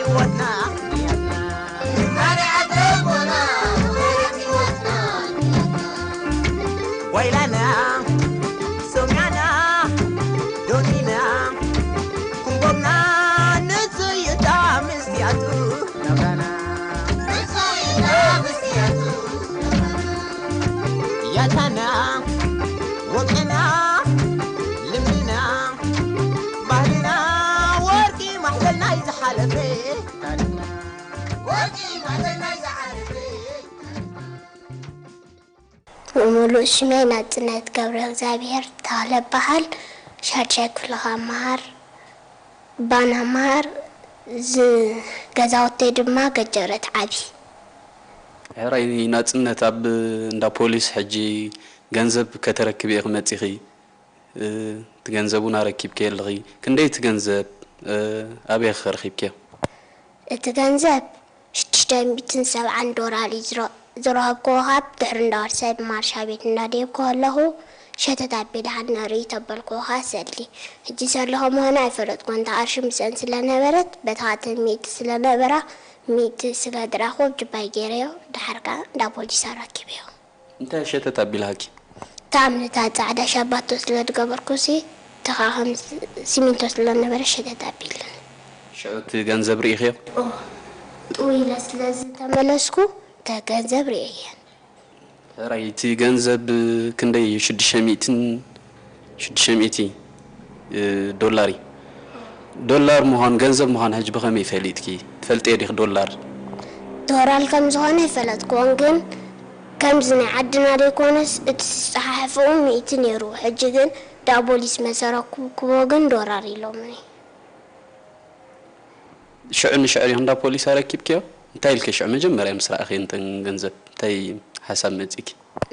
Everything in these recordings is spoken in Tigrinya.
ወጥና እያና። ወይላና፣ ሶምያና፣ ዶኒና፣ ኩምቦምና፣ ንጽይታ ምስያቱ ናብራና። ያታና፣ ወቅና፣ ልምድና፣ ባህልና፣ ወርቂ ማሕዘል ናይ ዝሓለፈ ታሪኽና። ወርቂ ማሕዘል ናይ ዝሓለፈ። ሙሉእ ሽመይ ናጽነት ገብረ እግዚኣብሔር ተኽለ እበሃል። ሻድሻይ ክፍሊ ከመሃር ባና መሃር፣ ዝ-፣ ገዛውተይ ድማ ገጀረት ዓቢ። ሕራይ ናጽነት፣ ኣብ እንዳ ፖሊስ ሕጂ ገንዘብ ከተረክቢ ኢኺ መጺኺ። እ፣ እቲ ገንዘብ እውን ኣረኪብኪ ኣለኺ። ክንደይ እቲ ገንዘብ፣ እ፣ ኣበይ ኸ ረኺብኪዮ? እቲ ገንዘብ ሽዱሽተ ሚእትን ሰብዓን ዶላር እዩ ዝረ-፣ ዝረኸብክዎ። ካብ ድሕሪ እንዳወርሰ ማርሻ ቤት እንዳደየብኩ ከለኹ ሸተት ኣቢለ ሃና ርኢ ተበልኩኻ ሰሊ። ሕጂ ሰሊ ከምዃነ ኣይፈለጥኩን። እታ ቅርሺ ምስአን ስለነበረት በታ ኻተን ሚእቲ ስለነበራ ሚእቲ ስለ ድረኽቦ ጅባይ ገይረዮ። ደሓር ከኣ እንዳ ፖሊስ ኣረኪበዮ። እንታይ ሸተት ኣቢልሃኪ? እታ እምኒ እታ ጻዕዳ ሻባቶ ስለ ዝገበርኩሲ፣ እታ ኸኣ ከም ስ-፣ ሲሚንቶ ስለ ነበረ ሸተት ኣቢልኒ። ሽዑ እቲ ገንዘብ ርኢኽዮ? ኦ፣ ጥው ኢለ ስለ ዝተመለስኩ፣ እታ ገንዘብ ርእየየን። ሕራይ፣ እቲ ገንዘብ ክንደይ እዩ? ሽዱሽተ ሚእትን፣ ሽዱሽተ ሚእቲ እ፣ ዶላር እዩ። ዶላር ምዃን፣ ገንዘብ ምዃን ሕጂ ብኸመይ ፈሊጥኪ? ትፈልጥዮ ዲኺ ዶላር? ዶላር ከም ዝኾነ ኣይፈለጥኩዎን፣ ግን ከምዚ ናይ ዓድና ዘይኮነስ እቲ ዝጸሓሕፍኡ ሚእቲ ነይሩ። ሕጂ ግን ዳቦሊስ መሰረኩብክዎ ግን ዶላር ኢሎምኒ። ሽዑ ንሽዑ ዲኺ እንዳ ፖሊስ ኣረኪብክዮ? እንታይ ኢልኪ ሽዑ መጀመርያ ምስ ረኣኽየን እተን ገንዘብ? እንታይ ሓሳብ መጺእኪ?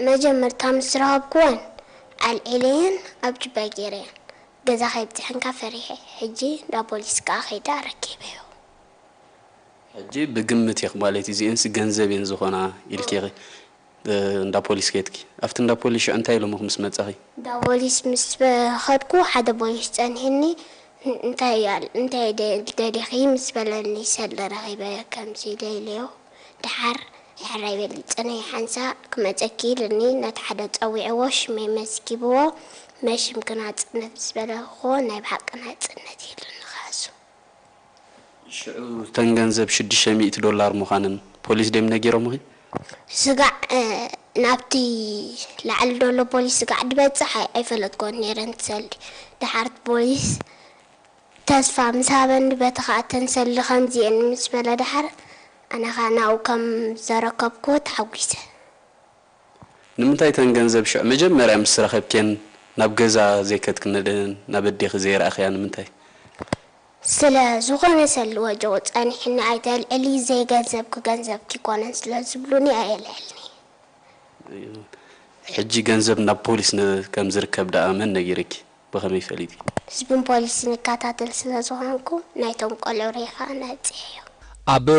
መጀመርታ ምስ ረኸብክወን ኣልዒለየን ኣብ ጅባይ ገይረየን። ገዛ ከይብጽሐንካ ፈሪሐ። ሕጂ እንዳ ፖሊስ ከኣ ከይደ ኣረኪበዮ። ሕጂ ብግምት ኢኺ ማለት እዩ፣ እዚኤንስ ገንዘብ እየን ዝኾና ኢልኪ ኢኺ፣ እ፣ እንዳ ፖሊስ ከድኪ። ኣብቲ እንዳ ፖሊስ ሽዑ እንታይ ኢሎምኺ ምስ መጻኺ? እንዳ ፖሊስ ምስ ከድኩ ሓደ ፖሊስ ጸኒሕኒ፣ ን-፣ እንታይ ኣል-፣ እንታይ ደ-፣ ደሊኺ ምስ በለኒ፣ ሰለ ረኺበ ከምዚ ኢለ ኢለዮ። ደሓር ሕራይ በሊ ጽነይ ሓንሳእ ክመጸኪ ኢሉኒ፣ ነቲ ሓደ ጸዊዕዎ፣ ሽመይ መዝጊብዎ፣ መሽም ክናጽነት ምስ በለኽዎ፣ ናይ ብሓቂ ናጽነት ኢሉኒ ካሱ። ሽዑ እተን ገንዘብ ሽዱሽተ ሚእቲ ዶላር ምዃነን ፖሊስ ድዮም ነጊሮምኺ? ስጋዕ፣ እ፣ ናብቲ ላዕሊ ዘሎ ፖሊስ ስጋዕ ድበጽሕ ኣይ-፣ ኣይፈለጥኩዎን ነይረ፣ ንሰልዲ። ደሓር እቲ ፖሊስ ተስፋ ምስ ሃበኒ፣ በቲ ኸኣ እተን ሰልዲ ከምዚኤን ምስ በለ ደሓር፣ ኣነ ኸኣ ናብኡ ከም ዘረከብክዎ ተሓጒሰ። ንምንታይ እተን ገንዘብ ሽዑ መጀመርያ ምስ ረኸብክየን ናብ ገዛ ዘይከድክነን ናብ ኣዴኺ ዘይረኣኽያ ንምንታይ? ስለ ዝኾነ ሰሊ ወጀቦ ጸኒሕኒ፣ ኣይተልዕሊ፣ ዘይገንዘብኪ ገንዘብኪ ኣይኮነን ስለ ዝብሉኒ ኣየልዕልኒ። ሕጂ ገንዘብ ናብ ፖሊስ ን-፣ ከም ዝርከብ ደኣ መን ነጊርኪ? ብኸመይ ፈሊጢ? ህዝብን ፖሊስን እከታተል ስለ ዝኾንኩ፣ ናይቶም ቆልዑ ሬኻ ነጽሔዮ። ኣብ